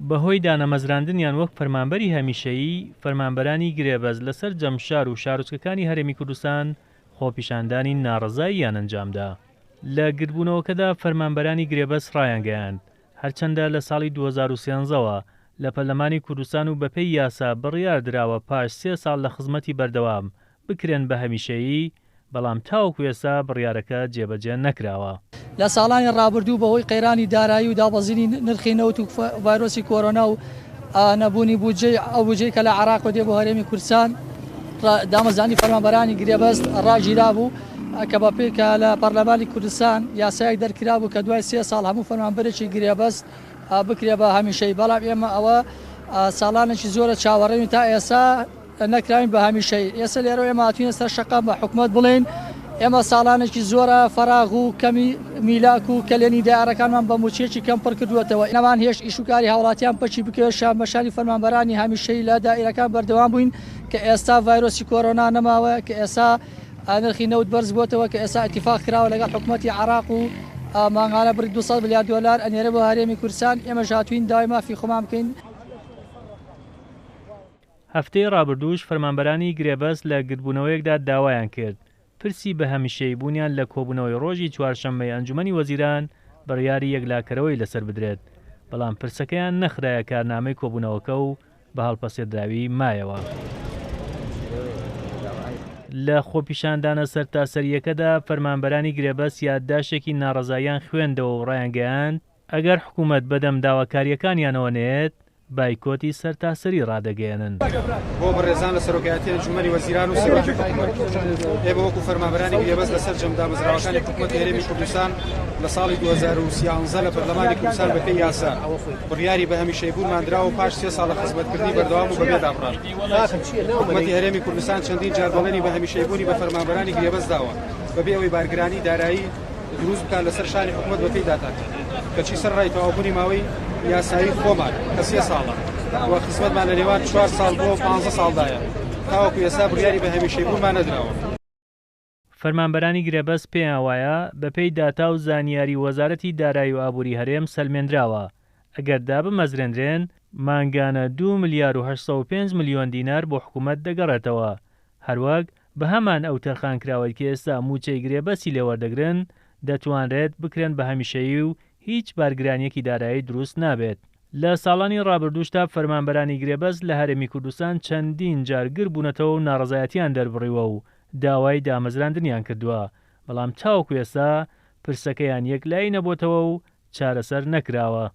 بەهۆی دانەمەزراندنیان وەک فەرمانبەری هەمیشەیی، فەرمانبەرانی گرێبەست لە سەرجەم شار و شارۆچکەکانی هەرێمی کوردستان خۆپیشاندانی ناڕەزاییان ئەنجامدا. لە گردبوونەوەکەدا فەرمانبەرانی گرێبەست ڕایانگەیاند، هەرچەندە لە ساڵی 2013 وە لە پەرلەمانی کوردستان و بەپێی یاسا بڕیار دراوە پاش سێ ساڵ لە خزمەتی بەردەوام بکرێن بە هەمیشەیی، بەڵام تاوەکو ئێستا بڕیارەکە جێبەجێ نەکراوە. لە ساڵانی ڕابردوو بەهۆی قەیرانی دارایی و دابەزینی نرخی نەوت و ڤایرۆسی کۆرۆنا و نەبوونی بودجەی ئەو بودجەی کە لە عێراقەوە دێ بۆ هەرێمی کوردستان دامەزراندنی فەرمانبەرانی گرێبەست ڕاگیرابوو کە بەپێی کە لە پەرلەمانی کوردستان یاسایەک دەرکرابوو کە دوای سێ ساڵ هەموو فەرمانبەرێکی گرێبەست بکرێ بە هەمیشەی بەڵام ئێمە ئەوە ساڵانێکی زۆرە چاوەڕێین تا ئێستا نەکراوین بە هەمیشەیی. ئێستا لێرەوە ئێمە هاتوینە سەر شەقام بە حکومەت بڵێین ئێمە ساڵانێکی زۆرە فەراغ و کەمی میلاک و کەلێنی دایارەکانمان بە موچەیەکی کەم پڕ کردووەتەوە نەمان هێشت ئیش و کاری هاوڵاتیان پەکی بکەوێت شان بە شانی فەرمانبەرانی هەمیشەیی لە دائیرەکان بەردەوام بووین کە ئێستا ڤایرۆسی کۆرۆنا نەماوە کە ئێستا نرخی نەوت بەرز بۆتەوە کە ئێستا ئیتیفاق کراوە لەگەڵ حکومەتی عێراق و مانگانە بڕی 200 ملیار دۆلار ئەنێرێ بۆ هەرێمی کوردستان ئێمەش هاتوین داوای مافی خۆمان بکەین. هەفتەی ڕابردووش فەرمانبەرانی گرێبەست لە گردبوونەوەیەکدا داوایان کرد، پرسی بەهەمیشەییبوونیان لە کۆبوونەوەی ڕۆژی چوارشەممەی ئەنجومەنی وەزیران بڕیاری یەکلاکەرەوەی لەسەر بدرێت، بەڵام پرسەکەیان نەخرایە کارنامەی کۆبوونەوەکە و بە هەڵپەسێردراوی مایەوە. لە خۆپیشاندانە سەرتاسەرییەکەدا فەرمانبەرانی گرێبەست یادداشتێکی ناڕەزاییان خوێندەوە و ڕایانگەیاند، ئەگەر حکومەت بەدەم داواکارییەکانیانەوە نەیەت، بایکۆتی سەرتاسەری ڕادەگەیەنن. بۆ بەڕێزان لە سەرۆکایەتی ئەنجومەنی وەزیران و سەرۆکی حکومەت، ئێمە وەکو فەرمانبەرانی گرێبەست لە سەرجەم دامەزراوەکانی حکومەتی هەرێمی کوردستان لە ساڵی 2013 لە پەرلەمانی کوردستان بەپێی یاسا بڕیاری بە هەمیشەیبوونمان دراوە و پاش سێ ساڵ لە خزمەتکردنی بەردەوام و بەبێ دابڕان حکومەتی هەرێمی کوردستان چەندین جار بەڵێنی بە هەمیشەیبوونی بە فەرمانبەرانی گرێبەست داوە بەبێ ئەوەی بارگرانی دارایی دروست بکات لەسەر شانی حکومەت بەپێی داتاکان، کەچی سەرەڕای تەواوبوونی ماوەی یاسایی خۆمان کە سێ ساڵە و خزمەتمان لە نێوان چوار ساڵ بۆ پانزە ساڵدایە، تاوەکو ئێستا بڕیاری بە هەمیشەیبوونمان نەدراوە. فەرمانبەرانی گرێبەست پێیان وایە، بەپێی داتا و زانیاری وەزارەتی دارایی و ئابووری هەرێم سەلمێندراوە، ئەگەر دابمەزرێندرێن، مانگانە دوو ملیار و 805 ملیۆن دینار بۆ حکومەت دەگەڕێتەوە، هەروەک بەهەمان ئەو تەرخانکراوەی کە ئێستا مووچەی گرێبەستی لێ وەردەگرن، دەتوانرێت بکرێن بە هەمیشەیی و هیچ بارگرانییەکی دارایی دروست نابێت. لە ساڵانی ڕابردووشدا فەرمانبەرانی گرێبەست لە هەرێمی کوردستان چەندین جار گر بوونەتەوە و ناڕەزایەتییان دەربڕیوە و داوای دامەزراندنیان کردووە، بەڵام تاوەکو ئێستا پرسەکەیان یەکلایی نەبۆتەوە و چارەسەر نەکراوە.